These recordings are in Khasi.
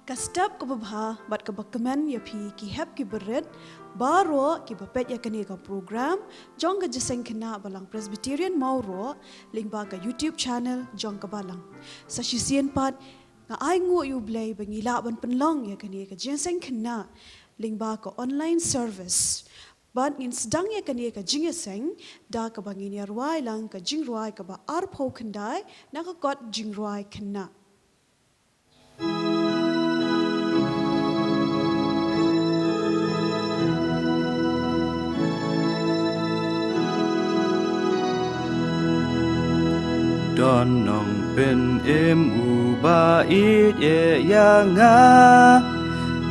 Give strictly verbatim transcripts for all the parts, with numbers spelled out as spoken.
Ka step kaba bha bad kaba kmen ïa phi ki hep ki barit baroh kiba peit ïa kane ka program jong ka Jingïaseng Khynnah Balang Presbyterian Mawroh lyngba ka YouTube channel jong ka Balang. Sa shisien pat nga ai nguh ïa U Blei ba ngi lah ban pynlong ïa kane ka Jingïaseng Khynnah lyngba ka online service. Bad ngin sdang ïa kane ka jingïaseng da kaba ngin ïa rwai lang ka jingrwai kaba arphew khyndai na ka kot jingrwai khynnah. Don Nongpynim uba ïeit ïa nga,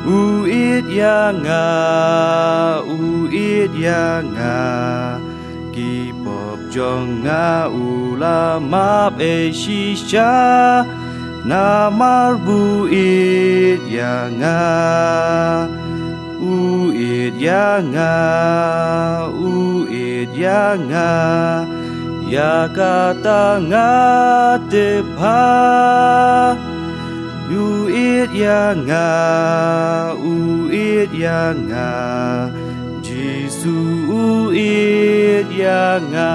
u ïeit ïa nga, u ïeit ïa nga. Ki pop jong nga u la map ei shisha, namar ba u ïeit ïa nga. U ïeit ïa nga, u ïeit ïa nga, ïa kata nga tip bha. U ïeit ïa nga, u ïeit ïa nga, Jisu u ïeit ïa nga.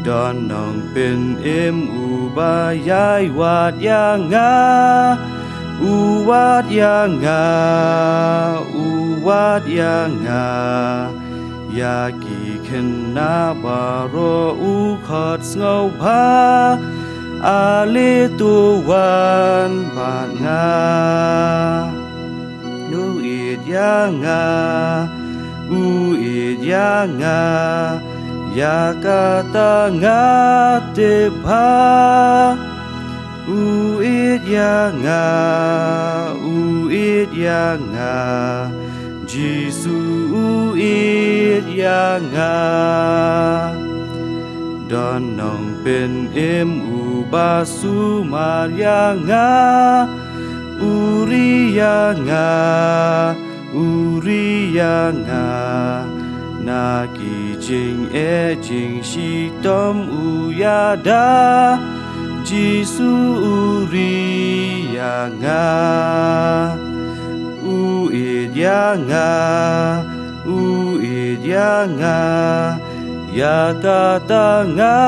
Don Nongpynim uba ïai wad ïa nga, u wad ïa nga, u wad ïa nga. Ïa ki khynnah baroh u khot sngewbha, ale to wan bad nga. U ïeit ïa nga, u ïeit ïa nga, ïa kata nga tip bha. U ïeit ïa nga, u ïeit ïa nga, Jisu u ïeit ïa nga. Don Nongpynim uba sumar ïa nga, u ri ïa nga, u ri ïa nga. Na ki jingeh jingshitom u ïada, Jisu u ri ïa nga. U ïeit ïa nga, u ïeit ïa nga, ïa kata nga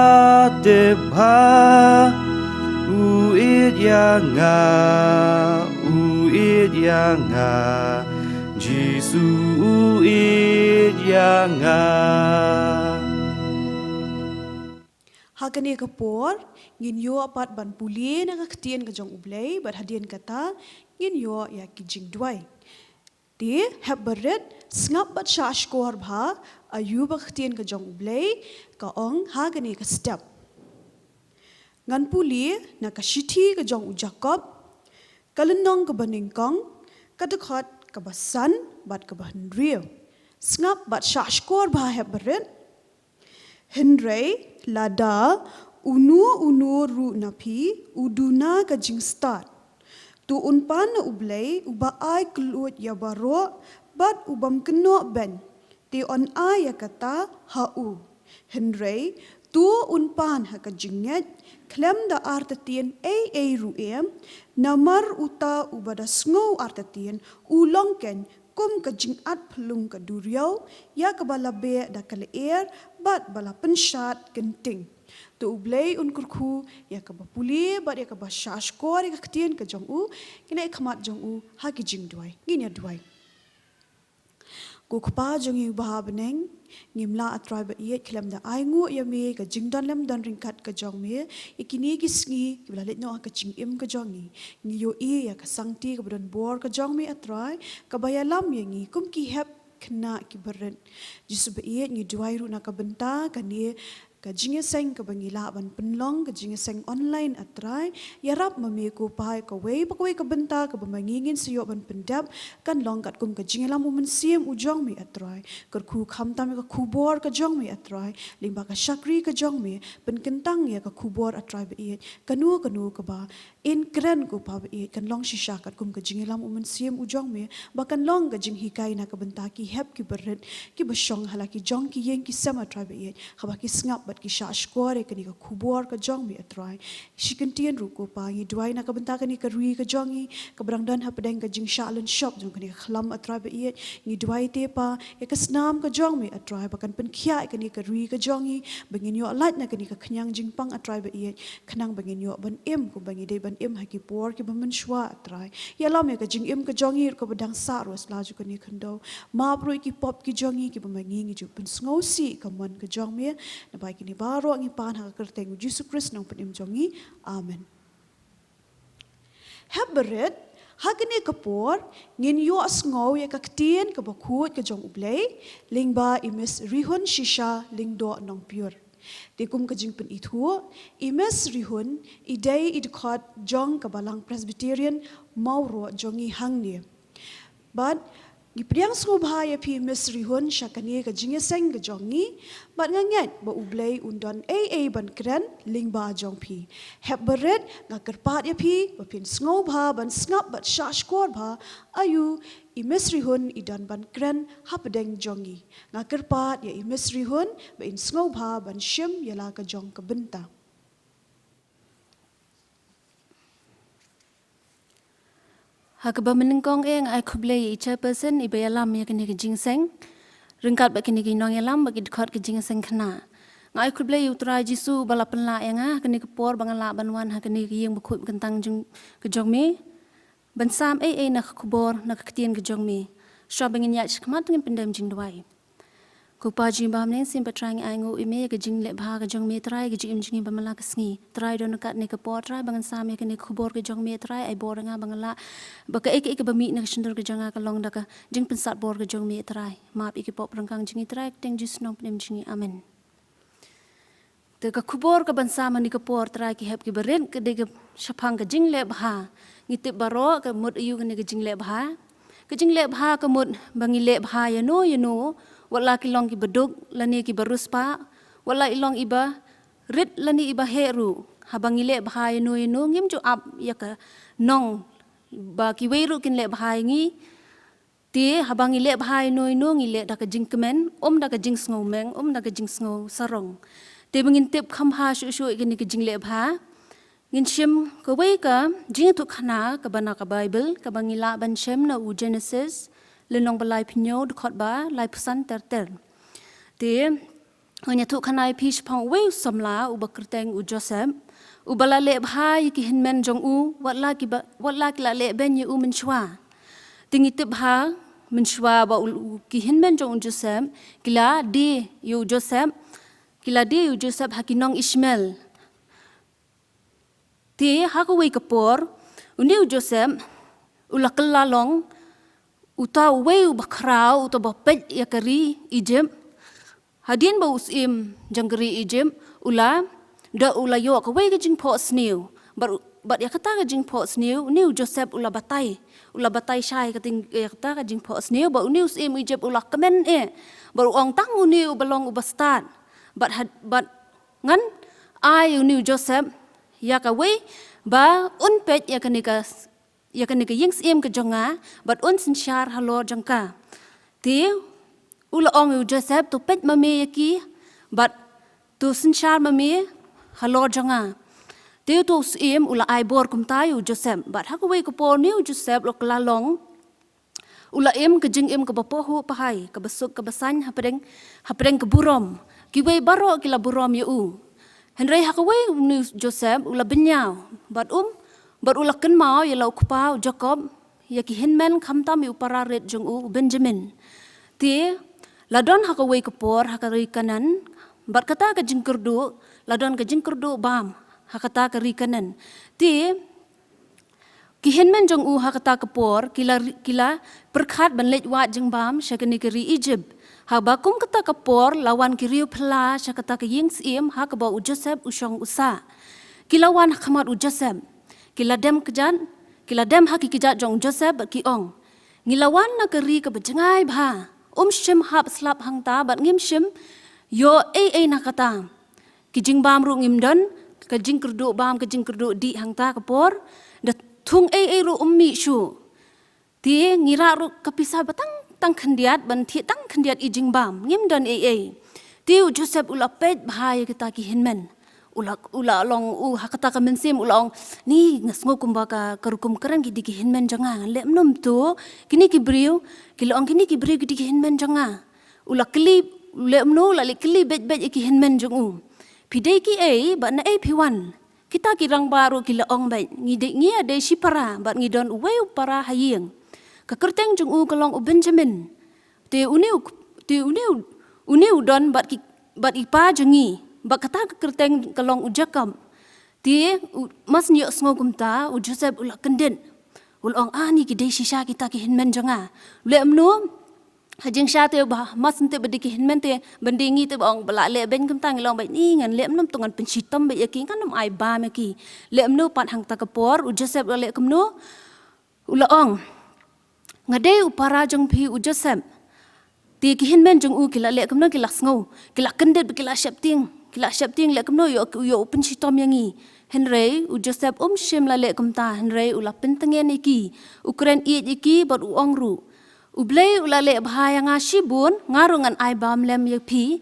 tip bha. U ïeit ïa nga, u ïeit ïa nga, Jisu u ïeit ïa nga. Ha kane ka por ngin ïoh pat ban pule na ka ktien ka jong U Blei bad hadien kata ngin ïoh ïa ki jingduwai. Te hep barit, sngap bad shahshkor bha aïu ba ka ktien ka jong U Blei ka ong ha kane ka step. Ngan pule na ka shithi ka jong u Jakob, ka lynnong kaba nyngkong, ka dkhot kaba san bad kaba hynriew. Sngap bad shahshkor bha hep barit. Hynrei lada uno uno ruh na phi u duna ka jingstad, to un pan na U Blei uba ai kylluid ïa baroh bad u bym kynnoh beiñ, te un ai ïa kata ha u. Hynrei to un pan ha ka jingngeit khlem da artatien ei ei ruh em, namar uta uba da sngew artatien u long keiñ kum ka jingat phyllung ka duriaw, ïa kaba la beh da ka lyer bad ba la pynshad kynting. To U Blei un kyrkhu ïa kaba pule bad ïa kaba shahshkor ïa ka ktien ka jong u. Ngin ïa khmat jong u ha ki jingduwai. Ngin ïa duwai. Ko Kpa jong ngi uba ha bneng, ngim lah A Trai ba ïeit khlem da ai nguh ïa me ka jingdon lem don ryngkat ka jong me ïa kine ki sngi kiba la leit noh ha ka jingim ka jong ngi. Ngi ïohi ïa ka sangti kaba don bor ka jong me A Trai, kaba ïalam ïa ngi kum ki hep khynnah ki barit. Jisu ba ïeit, ngi duwai ruh na ka bynta kane ka jingïaseng kaba ngi lah ban pynlong, ka jingïaseng online A Trai. Ïarap ma me ko Pa, kawei pa kawei ka bynta kaba ma ngi ngin sa ïoh ban pyndep kan long katkum ka jingïalam U Mynsiem u jong me A Trai. Kyrkhu khamtam ïa ka khubor ka jong me A Trai, lyngba ka shakri ka jong me, pynkyntang ïa ka khubor A Trai ba ïeit, kano kano kaba yn kren ko Pa ba ïeit kan long shisha katkum ka jingïalam U Mynsiem u jong me, ba kan long ka jinghikai na ka bynta ki hep ki barit kiba shong ha la ki jong ki ïing ki sem A Trai ba ïeit, haba ki sngap ba ki shah shkor ïa kane ka khubor ka jong me, A Trai. Shi kyntien ruh ko Pa, ngi duwai na ka bynta kane ka ri ka jong ngi, kaba dang don hapdeng ka jingshah lynshop jong kane ka khlam, A Trai ba ïeit. Ngi duwai te Pa, ïa ka snam ka jong me, A Trai, ba kan pynkhiah ïa kane ka ri ka jong ngi, ba ngin ïoh lait na kane ka khñiang jingpang, A Trai ba ïeit, khnang ba ngin ïoh ban im kumba ngi dei ban im ha ki por kiba mynshuwa, A Trai. Ïalam ïa ka jingim ka jong ngi ruh kaba dang sah ruh sla jong kane ka khyndew. Map ruh ïa ki pop ki jong ngi kiba ma ngi ngi ju pynsngewsih ïa ka mon ka jong me. Naba ïa kine baroh ngi pan ha ka kyrteng U Jisu Khrist Nongpynim jong ngi. Amen. Hep barit, ha kane ka por ngin ïohsngew ïa ka ktien kaba khuid ka jong U Blei lyngba i Miss Rihun Shisha Lyngdoh Nongpyiur. Te kum ka jingpynithuh, i Miss Rihun i dei i dkhot jong ka Balang Presbyterian Mawroh jong ngi hangne. Bad ngi pdiang sngewbha ïa phi Miss Rihun sha kane ka jingïaseng ka jong ngi, bad nga ngeit ba U Blei un don ei ei ban kren lyngba jong phi. Hep barit, nga kyrpad ïa phi ba phin sngewbha ban sngap bad shah shkor bha aïu i Miss Rihun i don ban kren hapdeng jong ngi. Nga kyrpad ïa i Miss Rihun ba in sngewbha ban shim ïa la ka jong ka bynta. Ha kaba mynnyngkong eh nga ai khublei ïa i chairperson iba ïalam ïa kane ka jingïaseng, ryngkat bad kine ki nongïalam bad ki dkhot ka jingïaseng khynnah. Nga ai khublei ïa U Trai Jisu ba la pynlah ïa nga ha kane ka por ba nga lah ban wan ha kane ka ïing bakhuid bakyntang jong, ka jong me, ban sam ei ei na ka khubor, na ka ktien ka jong me. Shuwa ba ngin ïaid shakhmat to ngin pyndem jingduwai. Ko Pa jong ngi ba ha bneng, shisien pat Trai ngi ainguh ïa me ïa ka jingleh bha ka jong me Trai, ka jingim jong ngi ba man la ka sngi. Trai don ryngkat kane ka por Trai ba ngan sam ïa kane ka khubor ka jong me Trai, ai bor ïa nga ba ngan lah ba kaei kaei kaba mih na ka shyntur ka jong nga ka long da ka jingpynsat bor ka jong me Trai. Map ïa ki pop ryngkang jong ngi Trai, ha ka kyrteng Jisu Nongpynim jong ngi. Amen. Te ka khubor kaban sam ha kane ka por Trai, ki hep ki barit, ka dei ka shaphang ka jingleh bha. Ngi tip baroh ka mut aïu kane ka jingleh bha. Ka jingleh bha ka mut ba ngi leh bha ïano ïano, wat la ki long kiba duk lane kiba riewspah, wat la i long iba rit lane iba heh ruh. Haba ngi leh bha ïano ïano ngim ju ap ïa ka nong ba kiwei ruh kin leh bha ïa ngi. Te haba ngi leh bha ïano ïano ngi leh da ka jingkmen, ym da ka jingsngewmeng, ym da ka jingsngewsarong. Te ba ngin tip kham bha shuh shuh ïa kane ka jingleh bha, ngin shim kawei ka jingïathuhkhana kaba na ka Baibl, kaba ngi lah ban shem na u Genesis, lynnong ba laiphew hynñiew, dkhot ba laiphew san ter ter. Te ngan ïathuhkhana ïa phi shaphang uwei u samla uba kyrteng u Joseph, uba la leh bha ïa ki hynmen jong u, wat la kiba, wat la ki la leh beiñ ïa u mynshuwa. Te ngi tip bha mynshuwa ba u, u, ki hynmen jong u Joseph ki la die ïa u Joseph, ki la die ïa u Joseph ha ki nong Ishmael. Te ha kawei ka por, une u Joseph u la kylla long uta uwei uba khraw, uta ba peit ïa ka ri Egypt. Hadien ba u syiem jong ka ri Egypt u la, da u la ïoh kawei ka jingphohsniew. Bad, bad ïa kata ka jingphohsniew une u Joseph u la batai. U la batai shai ka ting, ïa kata ka jingphohsniew, bad une u syiem Egypt u la kmen eh. Bad u ong tang une uba long uba stad. Bad had, bad ngan ai une u Joseph ïa kawei ba un peit ïa kane ka, ïa kane ka ïing syiem ka jong nga, bad un synshar halor jong ka. Te u la ong ïa u Joseph, to peit ma me ïa ki, bad to synshar ma me halor jong nga. Te uto u syiem u la ai bor kumta ïa u Joseph, bad ha kawei ka por une u Joseph u la kylla long, u la im ka jingim kaba pahuh pahai, kaba suk kaba saiñ hapdeng, hapdeng ka burom. Kiwei baroh ki la burom ïa u. Hynrei ha kawei une u Joseph u la bynñiaw, bad um, bad u la kynmaw ïa la u kpa u Jakob, ïa ki hynmen khamtam ïa u para rit jong u, u Benjamin. Te la don ha kawei ka por ha ka ri Kanaan, bad kata ka jingkyrduh, la don ka jingkyrduh bam ha kata ka ri Kanaan. Te ki hynmen jong u ha kata ka por ki la, ki la pyrkhat ban leit wad jingbam sha kane ka ri Egypt. Haba kum kata ka por la wan ki riew phylla sha kata ka ïing syiem ha kaba u Joseph u shong u sah. Ki la wan ha khmat u Joseph. Ki la dem kjat, ki la dem ha ki kjat jong u Joseph bad ki ong, ngi la wan na ka ri kaba jngai bha. Um shym hap slap hangta bad ngim shym ïoh ei ei na kata. Ki jingbam ruh ngim don, ka jingkyrduh bam, ka jingkyrduh dih hangta ka por, da thung ei ei ruh um mih shuh. Te ngi rah ruh ka pisa ba tang, tang khyndiat, ban thied tang khyndiat i jingbam, ngim don ei ei. Te u Joseph u la peit bha ïa kita ki hynmen. U la, u la long u ha kata ka mynsiem u la ong, ni nga sngew kumba ka, ka rukom kren ki dei ki hynmen jong nga, ngan leh kumno to, kine ki briew, ki la ong kine ki briew ki dei ki hynmen jong nga. U la kylli, u leh kumno, u la leit kylli beit beit ïa ki hynmen jong u. Phi dei kiei, bad naei phi wan? Kita ki rangbah ruh ki la ong beit, ngi dei, ngi ïa dei shipara, bad ngi don uwei u para ha ïing. Ka kyrteng jong u ka long u Benjamin. Te une u, te une u, une u don bad ki, bad i pa jong ngi. Bad kata ka kyrteng ka long u Jakob. Te u, mar shu ïohsngew kumta, u Joseph u la kyndit. U la ong, ah, ni ki dei shisha kita ki hynmen jong nga. U leh kumno, ha jingshisha te ba, mar shu tip ba dei ki hynmen te, ban dei ngi te ba ong ba la leh beiñ kumta ngi la ong beit, ni ngan leh kumno to, ngan pynshitom beit ïa ki, ngan ym ai bam ïa ki. Leh kumno pat hangta ka por, u Joseph u la leh kumno, u la ong, nga dei u para jong phi u Joseph. Te ki hynmen jong u ki la leh kumno, ki la sngew, ki la kyndit, ki la sheptieng, ki la sheptieng, leh kumno ïoh, ïoh u pynshitom ïa ngi. Hynrei u Joseph um shym la leh kumta, hynrei u la pyntngen ïa ki, u kren ïeit ïa ki bad u ong ruh, U Blei u la leh bha ïa nga shibun, nga ruh ngan ai bam lem ïa phi.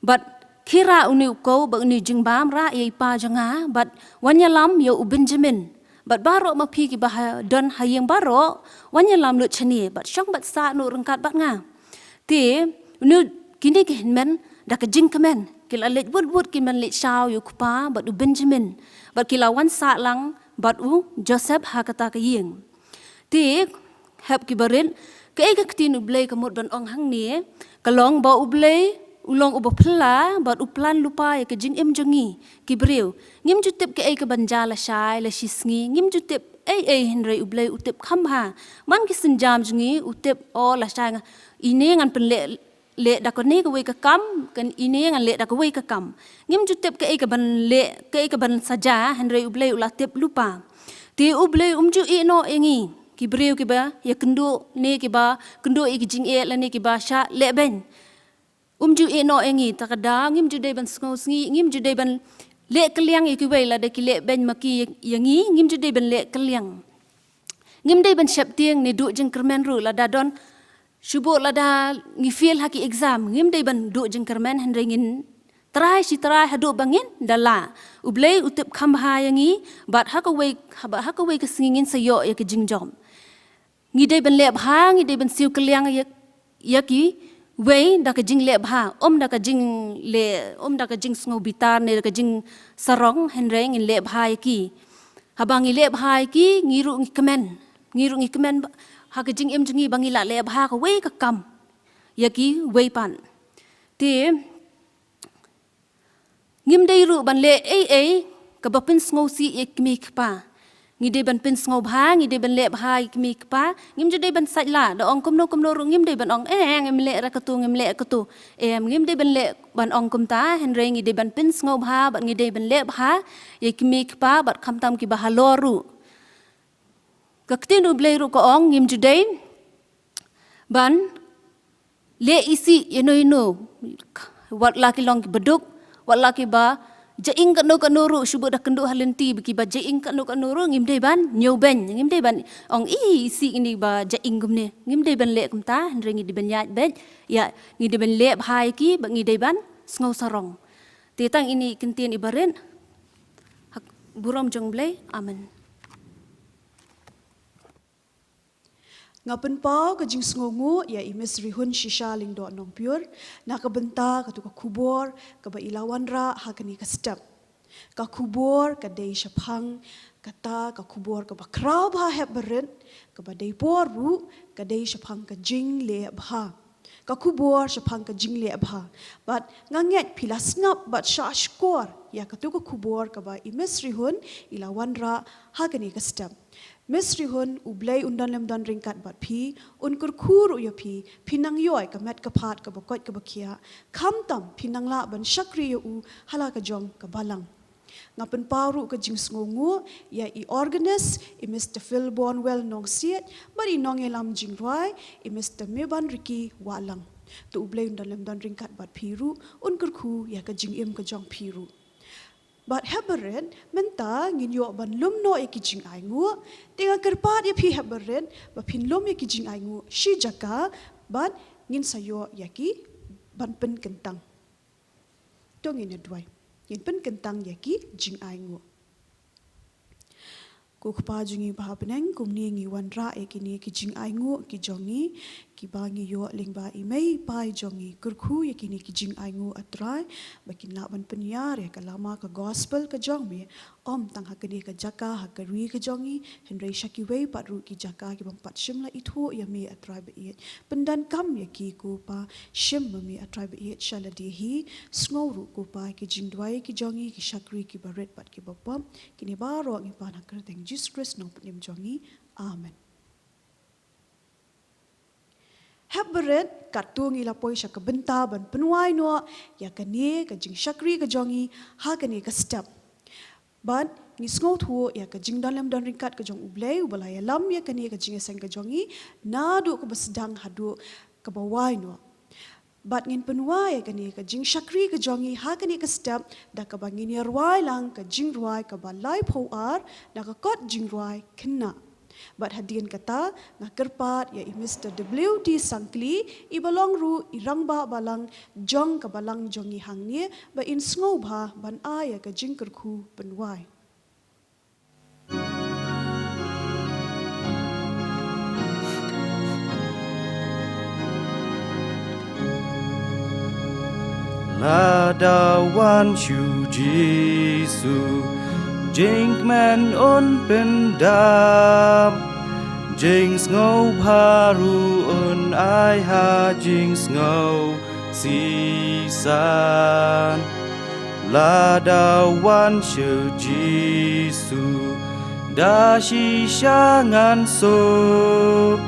Bad khie rah une u kow bad une u jingbam, rah ïa i pa jong nga, bad wan ïalam ïa u Benjamin. Bad baroh ma phi kiba ha, don ha ïing baroh, wan ïalam lut shane, bad shong bad sah noh ryngkat bad nga. Te, une, kine ki hynmen, da ka jingkmen, ki la leit wut wut ki ban leit shaw ïa u kpa, bad u Benjamin, bad ki la wan sah lang, bad u Joseph ha kata ka ïing. Te, hep kiba rit, kaei ka ktien U Blei ka mut ban ong hangne, ka long ba U Blei, u long uba phylla, bad u plan lypa ïa ka jingim jong ngi, ki briew. Ngim ju tip kaei ka ban jia lashai, la shisngi, ngim ju tip, ei ei hynrei U Blei u tip kham bha. Man ki sienjam jong ngi, u tip, o lashai nga, ine ngan pynleh leh da kane kawei ka kam, kan ine ngan leh da kawei ka kam. Ngim ju tip kaei ka ban leh, kaei ka ban sa jia, hynrei U Blei u la tip lypa. Te U Blei um ju ïeh noh ïa ngi, ki briew kiba, ïakynduh, ne kiba, kynduh ïa ki jingeh, lane kiba shah leh beiñ. Um ju ïeh noh ïa ngi, ta ka daw, ngim ju dei ban sngewsih, ngim ju dei ban leh kylliang ïa kiwei lada ki leh beiñ ma ki ïa ngi, ngim ju dei ban leh kylliang. Ngim dei ban sheptieng ne duh jingkyrmen ruh lada don, shu bud lada ngi fail ha ki exam, ngim dei ban duh jingkyrmen hynrei ngin try shi try haduh ba ngin da lah. U Blei u tip kham bha ïa ngi, bad ha kawei, bad ha kawei ka sngi ngin sa ïoh ïa ka jingjop. Ngi dei ban leh bha, ngi dei ban siew kylliang ïa, ïa kiwei da ka jingleh bha, ym da ka jingleh, ym da ka jingsngewbitar ne da ka jingsarong, hynrei ngin leh bha ïa ki. Haba ngi leh bha ïa ki, ngi ruh ngi kmen. Ngi ruh ngi kmen ba, ha ka jingim jong ngi ba ngi lah leh bha kawei ka kam ïa kiwei pat. Te, ngim dei ruh ban leh ei ei kaba pynsngewsih ïa ki kmie ki kpa. Ngi dei ban pynsngewbha, ngi dei ban leh bha ïa ki kmie ki kpa. Ngim ju dei ban sait lah, da ong kumno kumno ruh ngim dei ban ong, eh, ngim leh ra katu, ngim leh katu. Em, ngim dei ban leh ban ong kumta, hynrei ngi dei ban pynsngewbha, bad ngi dei ban leh bha ïa ki kmie ki kpa, bad khamtam kiba halor ruh. Ka ktien U Blei ruh ka ong, ngim ju dei ban leh isih ïano ïano, wat la ki long kiba duk, wat la kiba jaing kano kano ruh, shu bud da kynduh ha lynti ba kiba jaing kano kano ruh, ngim dei ban ñiewbeiñ, ngim dei ban ong, i, isih kine ba jaing kumne, ngim dei ban leh kumta, hynrei ngi dei ban ïaid beit, ïa, ngi dei ban leh bha ïa ki, bad ngi dei ban sngewsarong. Te tang ine i kyntien iba rit, ha ka burom jong U Blei, amen. Nga pynpaw ka jingsngewnguh ïa i Miss Rihun Shisha Lyngdoh Nongpyiur, na ka bynta katu ka khubor, kaba i la wanrah ha kane ka step. Ka khubor, ka dei shaphang, kata ka khubor kaba khraw bha hep barit, kaba dei por ruh, ka dei shaphang ka jingleh bha. Ka khubor shaphang ka jingleh bha. Bad nga ngeit phi la sngap bad shah shkor ïa katu ka khubor kaba i Miss Rihun i la wanrah ha kane ka step. Miss Rihun, U Blei un don lem don ryngkat bad phi, un kyrkhu ruh ïa phi, phi nang ïoh ïa ka met ka phad kaba koit kaba khiah, khamtam phi nang lah ban shakri ïa u ha la ka jong ka balang. Nga pynpaw ruh ka jingsngewnguh ïa i organist, i Mister Phil Bonwell Nongsiej, bad i nongïalam jingrwai, i Mister Meban Ricky Wahlang. To U Blei un don lem don ryngkat bad phi ruh, un kyrkhu ïa ka jingim ka jong phi ruh. Bad hep barit, mynta ngin ïoh ban lum noh ïa ki jingainguh, te nga kyrpad ïa phi hep barit, ba phin lum ïa ki jingainguh shi jaka, bad ngin sa ïoh ïa ki ban pynkyntang. To ngin ïa duwai. Ngin pynkyntang ïa ki jingainguh. Ko Kpa jong ngi ba ha bneng, kumne ngi wanrah ïa kine ki jingainguh ki jong ngi, kiba ngi ïoh lyngba i mei i pa jong ngi. Kyrkhu ïa kine ki jingainguh, A Trai, ba kin lah ban pynïar ïa ka lama ka gospel ka jong me, ym tang ha kane ka jaka, ha ka ri ka jong ngi, hynrei sha kiwei pat ruh ki jaka ki bym pat shym la ithuh ïa me, A Trai ba ïeit. Pyndonkam ïa ki ko Pa, shim ma me, A Trai ba ïeit, sha lade hi. Sngew ruh ko Pa ki jingduwai ki jong ngi, ki shakri kiba rit bad kiba pop. Kine baroh ngi pan ha ka kyrteng Jisu Khrist, Nongpynim jong ngi. Amen. Hep barit, katto ngi la poi sha ka bynta ban pynwai noh ïa kane ka jingshakri ka jong ngi ha kane ka step. Bad ngi sngewthuh ïa ka jingdon lem don ryngkat ka jong U Blei, uba la ïalam ïa kane ka jingïaseng ka jong ngi, naduh kaba sdang haduh kaba wai noh. Bad ngin pynwai ïa kane ka jingshakri ka jong ngi ha kane ka step, da kaba ngin ïa rwai lang ka jingrwai kaba laiphew ar, na ka kot jingrwai Khynnah. Bad hadien kata, nga kyrpad ïa i Mister W D Sangkli, iba long ruh i rangbah balang jong ka balang jong ngi hangne, ba in sngewbha ban ai ïa ka jingkyrkhu pynwai. Lada wan shuh Jisu, jingkmen un pyndap, jingsngewbha ruh un ai ha jingsngewsih san. Lada wan shuh Jisu, da shisha ngan suk,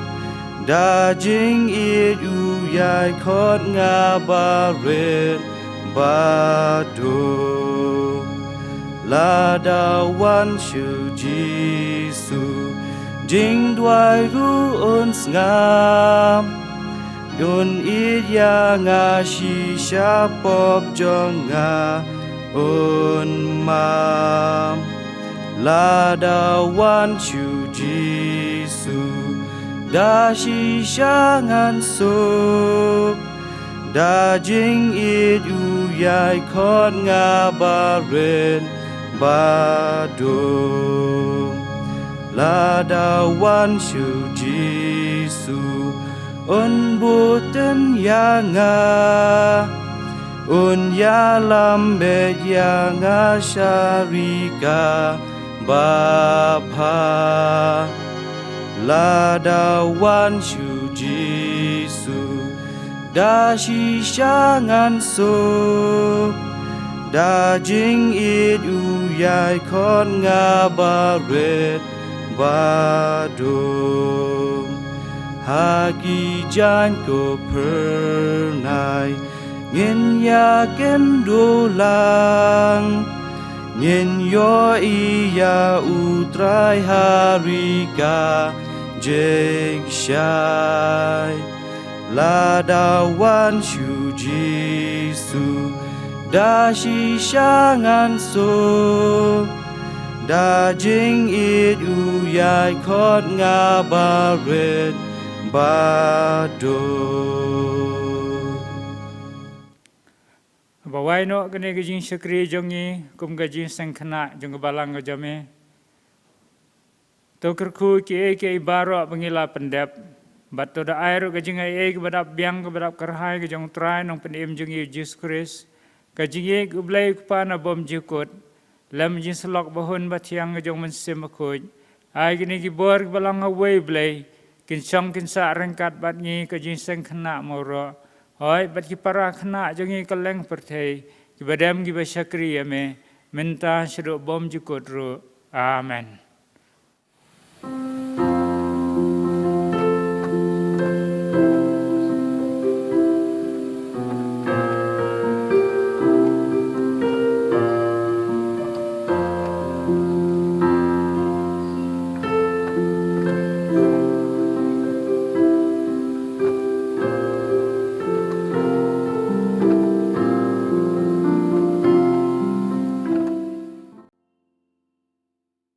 da jingïeit u ïai khot nga barit baduk. Lada wan shuh Jisu, jingduwai ruh un sngap, un ïeit ïa nga, shisha pop jong nga un map. Lada wan shuh Jisu, da shisha ngan suk, da jingïeit u ïai khot nga barit baduk. Lada wan shuh Jisu, un bud ïa nga, un ïalam beit ïa nga sha ri kaba bha. Lada wan shuh Jisu, da shisha ngan suk, da jingïeit u ïai khot nga barit baduk. Ha ki jaiñ ko phyrnai, ngin ïakynduh lang, ngin ïohi ïa U Trai ha ri ka jingshai. Lada wan shuh Jisu, da shisha ngan suk, da jingïeit u ïai khot nga barit baduk. Ba wai noh kane ka jingshakri jong ngi kum ka jingseng khynnah jong ka balang ka jong me. To kyrkhu kiei kiei baroh ba ngi la pyndep, bad to da ai ruh ka jingaiei kaba dap biang kaba dap kyrhai ka jong U Trai Nongpynim jong ngi U Jisu Khrist, ka jingïeit U Blei U Kpa na bymjukut, lem jingsyllok ba hun ba thiang ka jong U Mynsiem Bakhuid. Ai kine ki bor kiba long ha uwei U Blei, kin shong kin sah ryngkat bad ngi ka jingseng khynnah mawroh. Hooid, bad ki para khynnah jong ngi kylleng pyrthei, kiba dem kiba shakri ïa me, mynta shaduh bymjukut ruh. Amen.